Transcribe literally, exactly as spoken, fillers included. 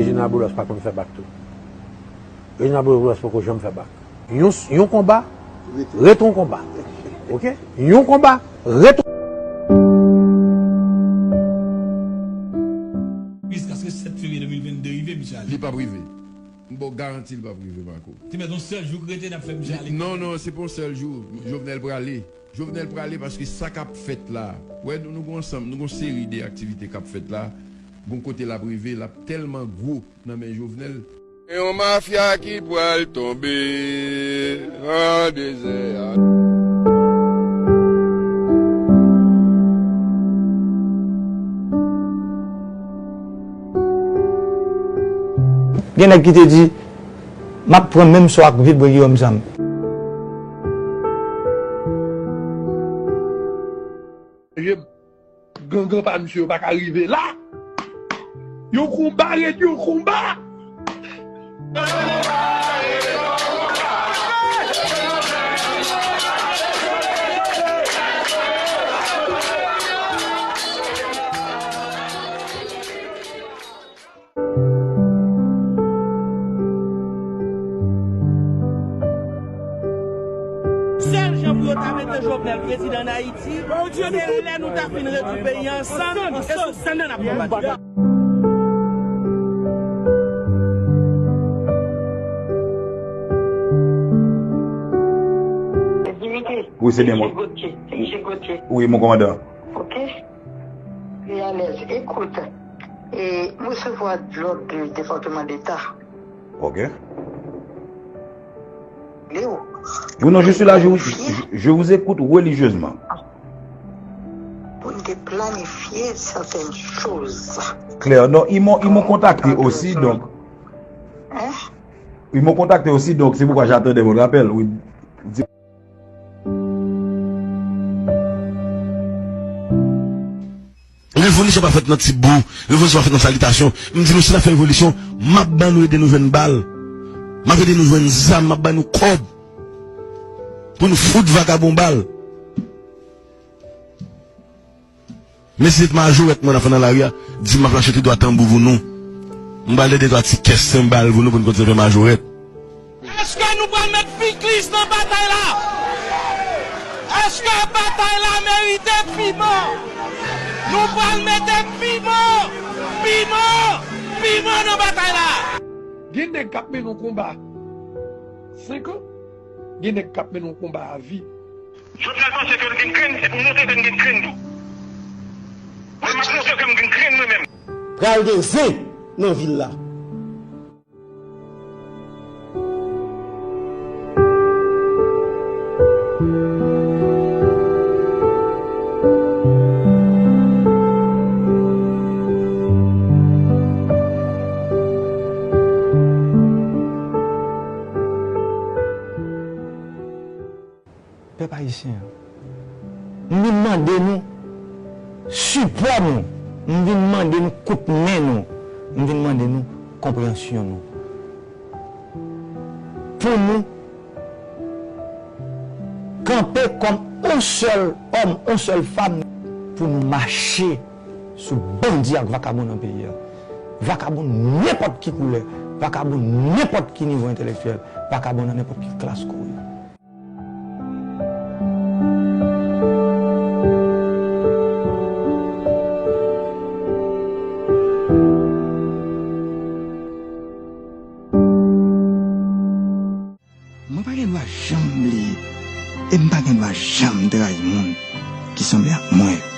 Reginald Boulos pa konn fè bak tou. Reginald Boulos poko janm fè bak. Yon, yon konba, ret yon konba. Ok? Yon konba, ret yon Jiskaske sèt fevriye de mil vennde rive, misye ale. Li p ap rive. M ba w garanti li p ap rive, Marco. Te mèt yon sèl jou k rete, n ap fè misye ale. Non, non, se pa yon sèl jou. Jovenel prale. Jovenel prale paske sa k ap fèt la. Wè, nou, nou gon ansanm, nou gon seri de aktivite k ap fèt la. Gon kote l ap rive, l ap tèlman gwo nan men Jovenel. Yon mafya ki pral tonbe nan dezè a. Gen nèg ki te di, "M ap pran menm sò ak Vilbrun Guillaume Sam." Gangan pa misye yo pa ka rive la. Yon konba ret yon konba. Sèl jan pou yo ta mete Jovenel prezidan an Ayiti, se lè nou ta fin rezoud peyi a ansanm, e sou sèn nan n ap konbat. Dimitri, wi, se byen mwen. Wi, mon kòmandan. Ok. Li alèz. Ekout, e, m resevwa lòd de Depatman Deta. Ok. Léo, oui, non, je suis là, je vous, je, je vous écoute religieusement. Pou n te planifye sètèn choz. Claire, non, ils m'ont, ils m'ont contacté aussi, donc. Hein? Ils m'ont contacté aussi, donc c'est pourquoi j'attendais votre appel. Oui. Revolisyon pa fèt nan ti bo, revolisyon pa fèt nan salitasyon. M di nou, si n ap fè revolisyon, m ap ban nou ede nou jwenn bal. M ap ede nou jwenn zam, m ap ban nou kòb. Pou nou fout vagabon bal. Men si se t majorèt mwen nan fè nan lari a, di m ap lache tout dwa tanbou pou nou. M pral de twa ti kès senbal pou nou, pou nou kontinye fè majorèt. Èske nou pral met piklis nan batay la? Èske batay la merite piman? Nou pral mete piman, piman, piman nan batay la. Gen nèg k ap mennen yon konba senk an, gen nèg k ap mennen yon konba avi. Jovenel panse ke l gen grenn, e pou montre ke l gen grenn tou. Mwen, m ap montre ke m gen grenn mwen menm. Pral gen zen nan vil la. Pèp ayisyen an, m vin mande nou sipò nou, m vin mande nou kout men nou, m vin mande nou konpreyansyon nou. Pou nou kanpe kòm yon sèl òm, yon sèl fanm, pou nou mache sou bandi ak vakabon nan peyi a. Vakabon nenpòt ki koulè, vakabon nenpòt ki nivo entèlektyèl, vakabon nan nenpòt ki klas ke w ye. Mwen pa gen dwa janm bliye, e m pa gen dwa janm trayi moun ki sanble ak mwen.